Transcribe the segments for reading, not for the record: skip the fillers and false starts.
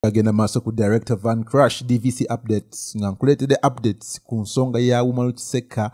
Agenda maaso ku Director Van Crush DVC updates, nga nkuleetedde updates ku nsonga ya Umaru Kiseka,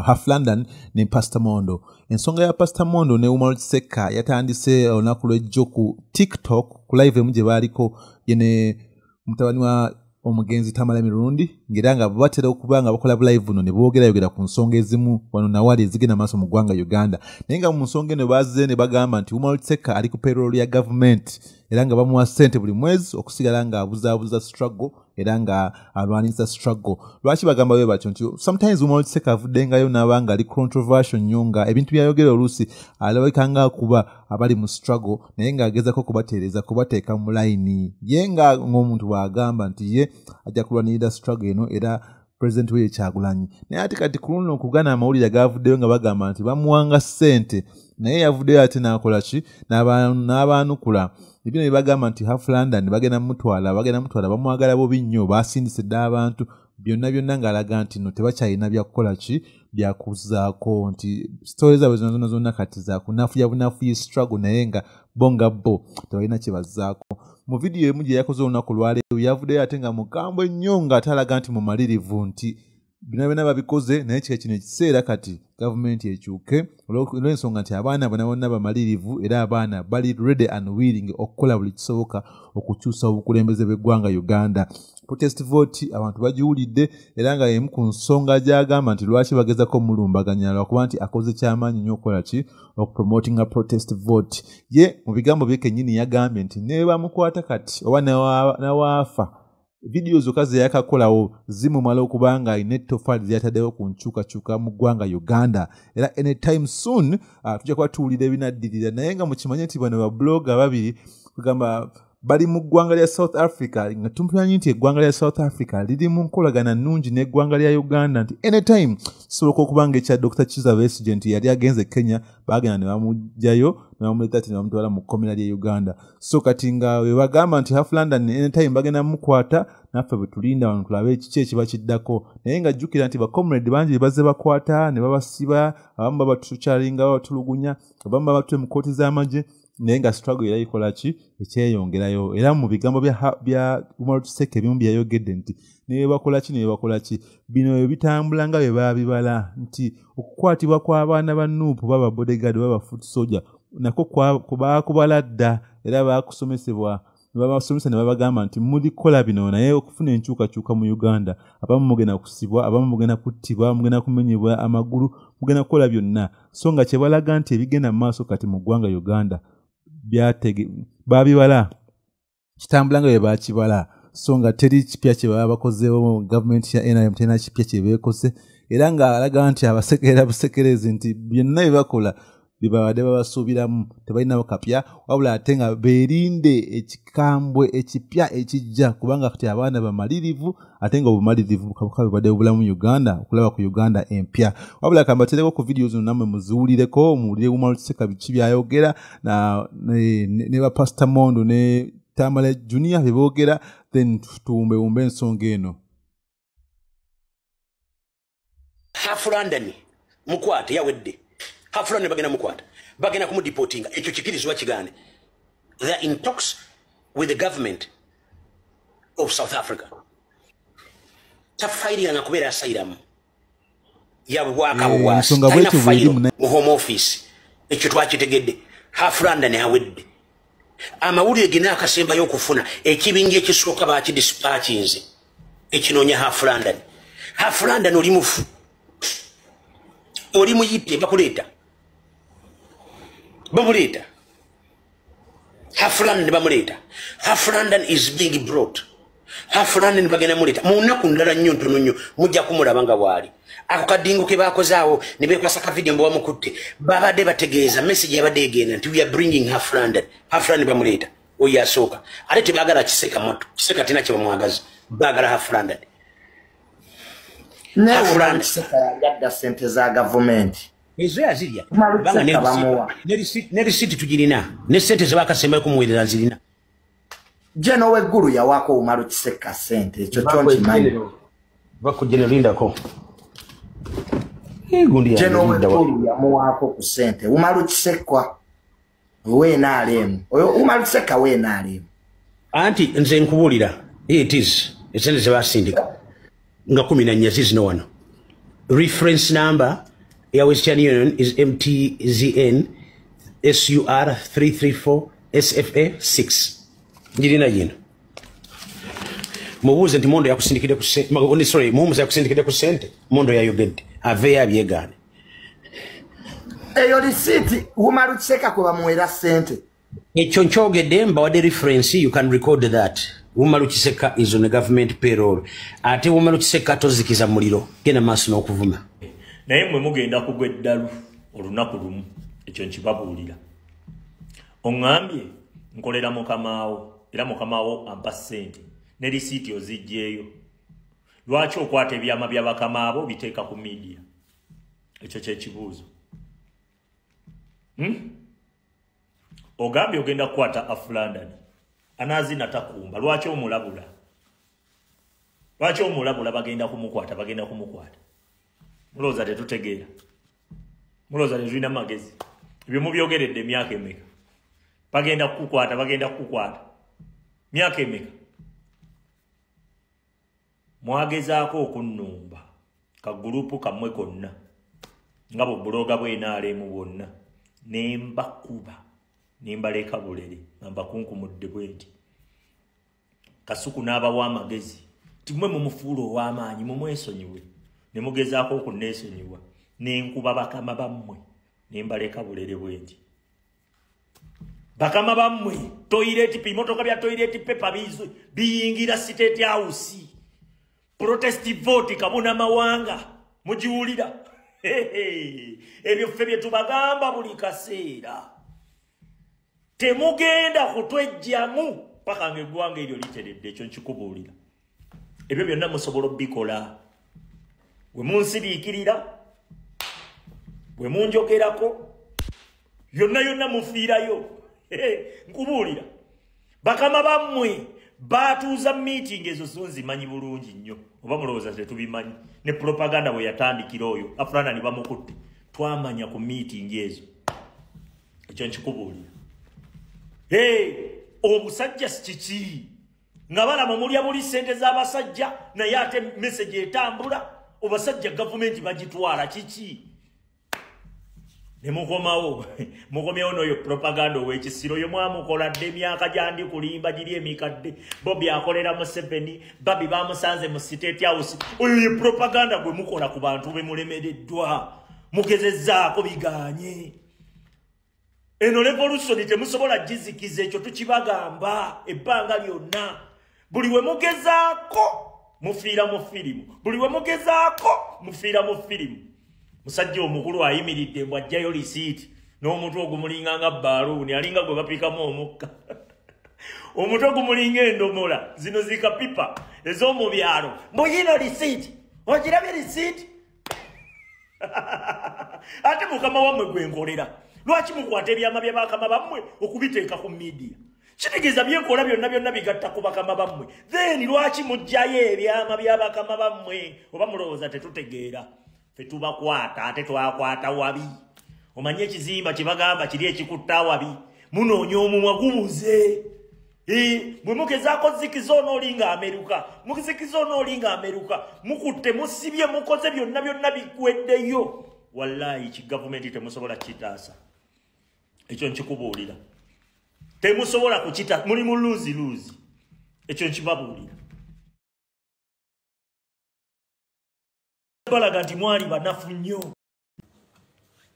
Half London ne Pastor Mondo. Ensonga ya Pastor Mondo ne Umaru Kiseka yatandise olunaku lw'ejjo ku TikTok ku live emu gye baaliko ye ne mutabani wa omugenzi Tamale Mirundi, ng'era nga batera okuba nga bakola live buno ne boogerayogera ku nsonga ezimu wano nawali ezigenda maaso mu ggwanga Uganda. Naye nga mu nsonga eno bazze ne bagamba nti Umaru Kiseka ali ku payroll ya gavumenti era nga bamuwa ssente buli mwezi okusigala nga abuzaabuza struggle era nga alwanisa struggle. Lwaki bagamba bwe batyo? Nti sometimes Umaru Kiseka avuddengayo n'aba nga ali controversial nnyo, nga ebintu by'ayogera oluusi alabika nga akuba abali mu struggle, naye ng'agezaako kubatereeza, kubateeka mu layini. Ye nga ng'omuntu bw'agamba nti ye ajja kulwanirira struggle eno era President we Kyagulanyi. Naye ate kati ku luno okugana amawulire agavuddeyo nga bagamba nti bamuwanga ssente, naye yavuddeyo ate n'akola ki? N'abaanukula. Ebino bye bagamba nti Half London bagenda mutwala, bamwagala bubi nnyo, basindise dda abantu byonna byonna, ng'alaga nti no tebakyalina byakukola ki, byakuzaako, nti stories zaabwe zonna zonna zonna kati zakunafuya bunafuyi struggle, naye nga bo nga bo tebalina kye bazzaako. Mu vidiyo emu gye yakoze olunaku lwaleero yavuddeyo ate nga mukambwe nnyo, ng'ate alaga nti mumalirivu nti bino byonna babikoze, naye kika kino ekiseera kati gavumenti ekyuke olw'ensonga nti abaana bonna bonna bamalirivu era abaana bali ready and willing okukola buli kisoboka okukyusa obukulembeze bw'eggwanga Uganda. Protest vote abantu bagiwulidde era nga emu ku nsonga gy'agamba nti lwaki bagezako omulumbaganya, lwakuba nti akoze kyamaanyi nnyo okukola ki, okupromotinga protest vote. Ye mu bigambo bye kennyini yagambye nti ne bamukwata kati oba nawaafa, vidiyo zokka ze yakakolawo zimumala okuba nga alina ettoffaali ze yataddewo ku nkyukakyuka mu ggwanga Uganda. Era anytime soon tujja kuba tuwulira ebinaddirira, naye nga mukimanye nti bano babuloga babiri kugamba bali mu ggwanga lya South Africa, nga tumanyi nti eggwanga lya South Africa liri mu nkolagana nnungi n'eggwanga lya Uganda, nti anytime kisoboka okuba nga ekya Dr. Kizza Besigye nti yali agenze Kenya, baagenda ne bamuggyayo ne bamuleeta ati ne bamutwala mu kkomera ly'e Uganda. So kati nga bwe bagamba nti Half London anytime bagenda mukwata, naffe bwe tulinda wano tulabe kiki ekiba kiddako. Naye nga jjukira nti bacomrade bangi be bazze bakwata ne babasiba, abamu babatukyalinga babatulugunya, abamu babatute mu kkooti z'amagye, naye nga struggle era ikola ki, ekyeyongerayo. Era mu bigambo bya Umaru Kiseka ebimu byayogedde nti ne bakola ki ne bakola ki, bino bwe bitambula nga bwe baabibala, nti okukwatibwa kw'abaana ba NUP, baba bodyguard, baba foot soldier, nako baakubala dda era baakusomesebwa, ne babasomesa ne babagamba nti mulikola bino, naye okufuna enkyukakyuka mu Uganda abamu mugenda kusibwa, abamu mugenda kuttibwa, mugenda kumenyebwa amagulu, mugenda kukola byonna. So nga kye balaga nti ebigenda mu maaso kati mu ggwanga Uganda baabibala, kitambula nga bwe baakibala. So nga teri kipya kye baba bakozeewo, gavumenti ya NRM terina kipya kye beekoze, era ng'alaga nti abasekerera busekerezi nti byonna bye bakola bye babadde babasuubiramu tebalinawo kapya, wabula ate nga beerinde ekikambwe ekipya ekijja, kubanga kati abaana bamalirivu, ate nga obumalirivu bukabuka bubadde bubulamu Uganda, okulaba ku Uganda empya. Wabula kambatereko ku vidiyo zino nammwe muziwulireko, muwulire Umaru Kiseka biki by'ayogera ne ba Pastor Mondo ne Tamale Junior bye boogera, then tuwumbewumbe ensonga eno. Half London mukwate yawedde. Half London bagenda mukwata, bagenda kumudeportinga, ekyo kikirizibwa kigaane. They are in talks with the government of South Africa. Tafayiringanga kubeera asylum yabwaka Ensonga bwetyo bweri mu Home Office, ekyo twakitegedde. Half London awedde. Amawulire gena akasembayo okufuna, ekibinja ekisooka bakidispatchinze ekinoonya Half London. Half London oli mufu, oli muyite, bakuleeta, bamuleeta. Half London bamuleeta. Half London is being brought. Half London bagenda muleeta mu nnaku ndala nnyo ntono nnyo, mujja kumulaba nga bw'ali. Ako kadingo ke baakozaawo ne beekwasa ka video mbu bamukutte, babadde bategeeza message yabadde egenda nti we are bringing Half London. Half London bamuleeta, oyo asooka. Ate tebaagala Kiseka moto, Kiseka terina kye bamwagaza, baagala Half London. Naye Umaru Kiseka yalya ssente za gavumenti. Ezo yazirya. Umaru Kiseka bamuwa. Ne risiti tugirina, ne ssente ze baakasembayo kumuweerera nzirina. Jeno w'eggulu yawaako Umaru Kiseka ssente, ekyo kyo nkimanyi. Bakugene lindako. Jeno w'eggulu yamuwaako ku ssente. Umaru Kiseka w'NRM. Oyo Umaru Kiseka w'NRM. Anti nze nkubuulira, it is esente zebasindika nga 14 zizino wano. Reference number ya Western Union is MTZN SUR 334 SFA 6. Njirina jino. Mubuuze nti Mondo yakusindikidde ku sente, sorry, Muhumuza yakusindikidde ku sente, Mondo yayogedde, aveeyo abyegaane. Eyo risiiti Umaru Kiseka kwe bamuweera ssente. Ekyo nkyogedde, mbawadde reference, you can record that. Umaru Kiseka is on the government payroll. Ate Umaru Kiseka tozikiza muliro, genda maaso n'okuvuma. Naye mmwe mugenda kugwa eddalu olunaku lumu, ekyo nkibabuulira. Oŋŋambye nkolera mukamaawo, era mukamaawo ampa ssente, ne risiiti oziggyeeyo. Lwaki okwata ebyama bya bakamaabo biteeka ku media? Ekyo kyekibuuzo. Ogambye ogenda kukwata Aflandani, anaazina takumba, lwaki omulabula? Lwaki omulabula bagenda kumukwata, bagenda kumukwata? Mulowooza tetutegeera? Mulowooza tetulina magezi? Ebyo mubyogeredde emyaka emeka? Bagenda kukukwata, bagenda kukukwata. Myaka emeka? Mwagezaako okunnumba kagurupu kammwe konna nga bubuloga bw'NRM bwonna, ne mbakuba ne mbaleka bulere nga mbakunkumudde bwe nti. Kasuku n'abawa amagezi nti mmwe mumufuula ow'amaanyi, mumwesonyiwe. Ne mugezaako okunneesonyiwa, ne nkuba bakama bammwe ne mbaleka bulere bwe nti. Bakama bammwe toilet, bimotoka bya toilet paper biyingira State House. Protest vote kabuna mawanga mugiwulira. Ebyo ffe bye tubagamba buli kaseera. Temugenda kutwejjamu paka ng'eggwanga eryo literedde, ekyo nkikubuulira. Ebyo byonna musobola obbikola. Bwe munsiriikirira, bwe munjogerako, yonna yonna mufiirayo. Nkubuulira. Bakama bammwe batuuza meeting ezo zo nzimanyi bulungi nnyo, oba mulowooza tetubimanyi? Ne propaganda bwe yatandikira oyo Afrana bamukutte, twamanya ku meeting ezo. Ekyo nkikubuulira. Obusajja si kiki nga balaba mulya buli ssente z'abasajja, naye ate message etambula obasajja gavumenti bagitwala kiki? Ne mukomawo, mukomyewo n'oyo propaganda ow'ekisiro oyo mwamukola dde emyaka gyandi kulimba giri emikadde. Bobi akolera Museveni, Babi bamusanze mu State House. Oyo ye propaganda gwe mukola ku bantu be mulemereddwa, mugezezzaako biganye. Eno revolution temusobola gizikiza, ekyo tukibagamba ebbanga lyonna. Buli we mugezaako mufiira mu firimu, buli we mugezaako mufiira mu firimu. Musajja omukulu ayimiridde mbw ajjayo risiiti n'omutwe ogumulinga nga bbaluuni, alinga gwe bapiikamu omukka. Omutwe gumulinga endomola zino zikapipa ez'omu byalo. Mbuyino risiiti, ogirabye risiiti? Ate mukama wammwe gwe nkolera. Lwaki mukwata ebyama bya bakama bammwe okubiteeka ku media? Kitegeeza byenkola byonna byonna bigatta ku bakama bammwe. Then lwaki muggyayo ebyama bya bakama bammwe? Oba mulowooza tetutegeera? Ffe tubakwata, ate twakwata wabi. Omanye ekizimba kye bagamba kiri ekikutta wabi, munoonya omumwa gubuze. Bwe mugezaako zikiza onoolinga Amerika, muzikiza onoolinga Amerika, mukutte, musibye, mukoze byonna byonna biggweddeyo. Wallahi kigavumenti temusobola kitaasa. Ekyo nkikubuulira. Temusobola kukita, muli mu luzi luzi. Ekyo nkibabuulira. Balaga nti mwali banafu nnyo.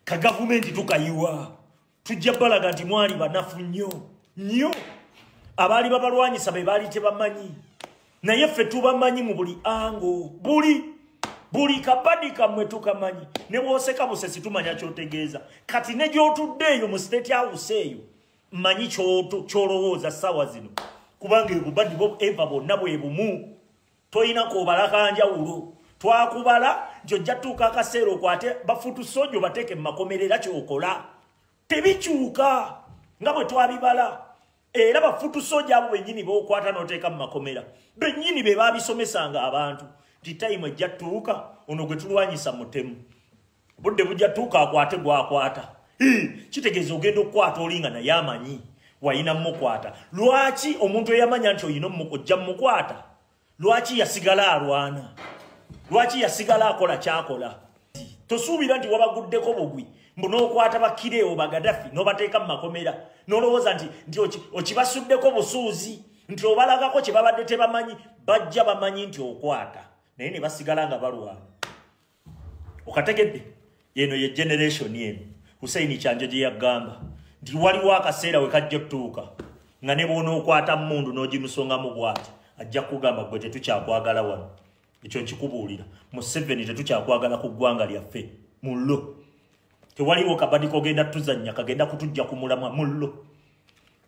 Ka gavumenti tukayiwa. Tujja balaga nti mwali banafu nnyo. Nnyo. Abaali babalwanyisa be baali tebamanyi. Naye ffe tubamanyi mu buli ango. Buli kabadi kammwe tukamanyi. Ne bw'oseka busesi tumanya ky'otegeeza. Kati ne gy'otudde eyo mu State House eyo, mmanyi ky'olowooza ssaawa zino. Kubanga obubadi bwo eva bwonna bwe bumu. Toyina kobala kanjawulo. Twakubala nti ojja tuuka akaseera okwate bafutu sojo bateeke mu makomerera ky'okola. Tebikyuka nga bwe twabibala. Era bafutu soja abo bennyini b'okwata n'oteeka mu makomera, bennyini be baabisomesanga abantu nti tayimu ejja tuuka ono gwe tulwanyisa mutemu, budde bujja tuuka akwate gwakwata. Kitegeeza ogenda okukwata oli nga naye amanyi. Wayina mukwata. Lwaki omuntu eyamanya nti oyina ojja mukwata? Lwaki yasigala alwana? Lwaki yasigala akola kyakola? Tosuubira nti wabaguddeko bugwi mbu n'okwata bakireewo bagadafi n'obateeka mu makomera n'olowooza nti okibasuddeko busuuzi nti obalagako kye babadde tebamanyi. Bajja bamanyi nti okwata, naye ne basigala nga balwana. Okategedde? Eno ye generation eno Hussein Kyanjo gye yagamba nti waliwo akaseera we kajja otuuka nga ne bw'onookwata mmundu n'ogimusongamu bw'ati ajja kugamba gwe tetukyakwagala wano. Ekyo nkikubuulira, Museveni tetukyakwagala ku ggwanga lyaffe mullo. Tewaliwo kabadi kogenda tuzannya kagenda kutujja ku mulamwa mullo.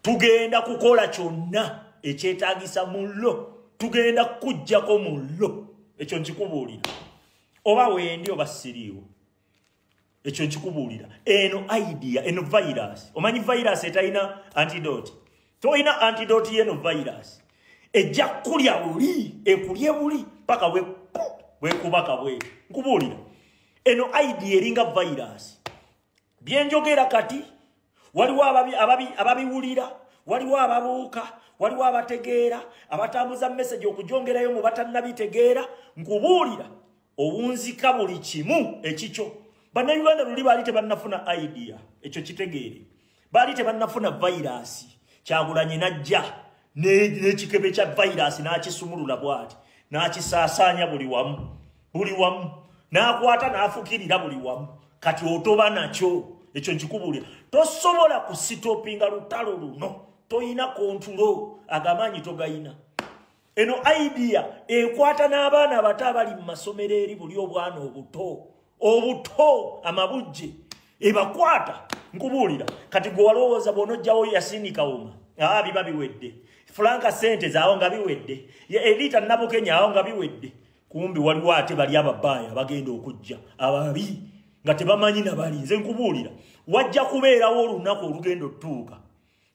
Tugenda kukola kyonna ekyetaagisa mullo, tugenda kujjako mullo. Ekyo nkikubuulira, oba wendi oba siriiwo, ekyo nkikubuulira. Eno idea, eno virus, omanyi virus etalina antidote? Tolina antidote y'eno virus. Ejja kulya buli, ekulye buli paka wekubaka bwe. Nkubuulira, eno idea eringa virus. Byenjogera kati waliwo ababiwulira, waliwo ababuuka, waliwo abategeera, abatambuza message okujongerayo mu batannabitegeera. Nkubuulira, owunzika buli kimu ekikyo. Bannayuganda luli baali tebannafuna idea, ekyo kitegeere. Baali tebannafuna virus. Kyagulanyi najja n'ekikebe kya virus n'akisumulula bw'ati, n'akisaasaanya buli wamu, buli wamu, n'akwata n'afukirira buli wamu. Kati otoba nakyo, ekyo nkikubuulira. Tosobola kusitopinga lutalo luno, toyina kontulo, agamaanyi togayina. Eno idea ekwata n'abaana abato abali mu masomero eri buli obwana obuto obuto amabujje ebakwata. Nkubuulira, kati gwe walowooza bw'onojjawo Yasini Kawuma, biba biwedde. Franka sente zaawo nga biwedde, Elita Nabukenya awo nga biwedde. Kumbi waliwo ate bali ababaaya abagenda okujja ababi nga tebamanyi na bali. Nze nkubuulira, wajja kubeerawo olunaku olugenda otuuka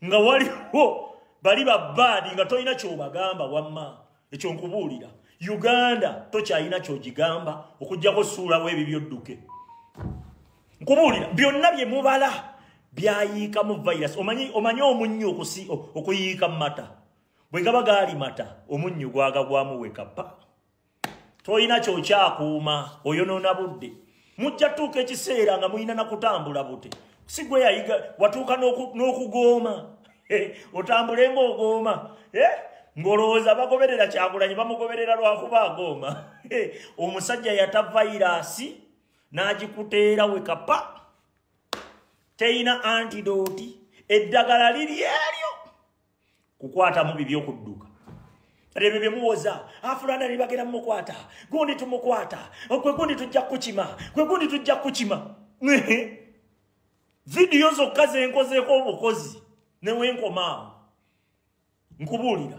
nga waliwo bali babaadi nga tolina ky'obagamba wamma. Ekyo nkubuulira, Uganda tokyalina ky'ogigamba okuggyako suulawo ebibyo odduke. Nkubuulira, byonna bye mubala byayiikamu virus. Omanyi omunnyo okuyiika mu mata, bwe gaba gaali mata omunnyo gwagagwamu wekapa. Tolina ky'okyakuuma, oyonoona budde. Mujja tuuka ekiseera nga mulina na kutambula bute. Si gwe yayiga watuuka n'okugooma, otambule ng'ogooma, ng'olowooza bagoberera Kyagulanyi bamugoberera lwakuba agooma. Omusajja yata virus n'agikuteera wekapa, teyina antidote, eddagala liri eryo kukwatamu bibi okudduka. Ebyo bye muwoza, afulana ne bagenda mumukwata, gundi tumukwata, gwe gundi tujja kukima, gwe gundi tujja kukima. Vidiyo zokka ze nkozeeko obukozi ne wenkomaawo. Nkubuulira,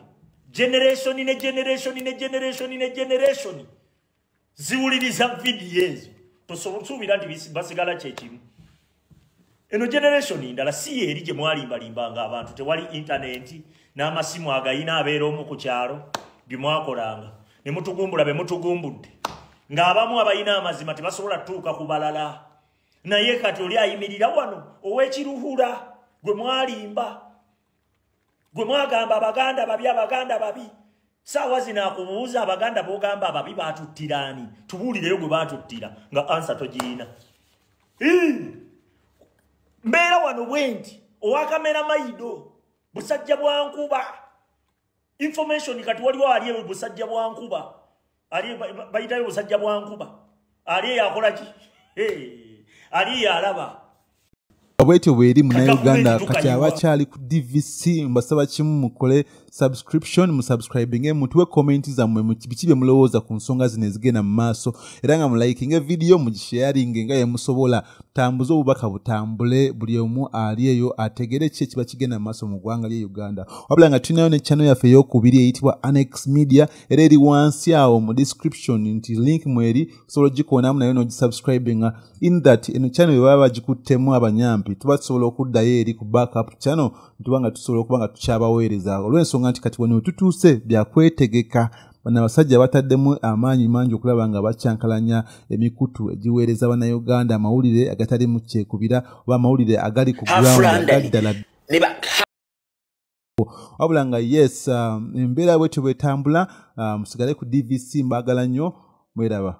generation ne generation ne generation ne generation ziwuliriza vidiyo ezo. Tosuubira nti basigala kyekimu. Eno generation ndala, si eri gye mwalimbalimbanga abantu. Tewali intaneti n'amasimu agayina abeera omu ku kyalo bye mwakolanga ne mutugumbula be mutugumbudde, ng'abamu abalina amazima tebasobola tuuka ku balala. Naye kati oli ayimirira wano ow'ekiruhula gwe mwalimba, gwe mwagamba Abaganda babi, Abaganda babi. Saawa zino akubuuza Abaganda b'ogamba ababi baatuttiraani? Tubuulireyo gwe baatuttira, nga ansa togiyina. Mbeera wano bwe nti owakamera mayido busajja bwa nkuba information. Kati waliwo ali busajja bwa nkuba, ali bayitayo busajja bwa nkuba, ali yakola ki? Ali yalaba bwetyo bweri Munnayuganda. Kati abakyali ku DVC mbasaba kimu, mukole subscription, musubscribinge, mutuwe comment zammwe biki bye mulowooza ku nsonga zino ezigenda mu maaso, era nga mulikinge video, mugisharinge nga yemusobola, tambuze obubaka butambule, buli omu ali eyo ategere ki ekiba kigenda mu maaso mu ggwanga lye Uganda. Wabula nga tulinayo ne channel yaffe eyokubiri eyitibwa Annex Media, era eri wansi awo mu description nti link mweri osobola ogikoonamu nayo n'ogisubscribinga. In that eno channel bwe baba bagikuttemu abanyampi, tuba tusobola okuddayo eri ku backup channel, ntuba nga tusobola okuba nga tukyabaweereza, olw'ensonga nti kati wano tutuuse byakwetegeka. Bano abasajja bataddemu amaanyi mangi okulaba nga bakyankalanya emikutu egiweereza Bannayuganda amawulire agatali mu kyekubira oba amawulire agali ku ground agaddala. Wabula nga yes, embeera bwetyo bwetambula. Musigale ku DVC, mbaagala nnyo, mweraba.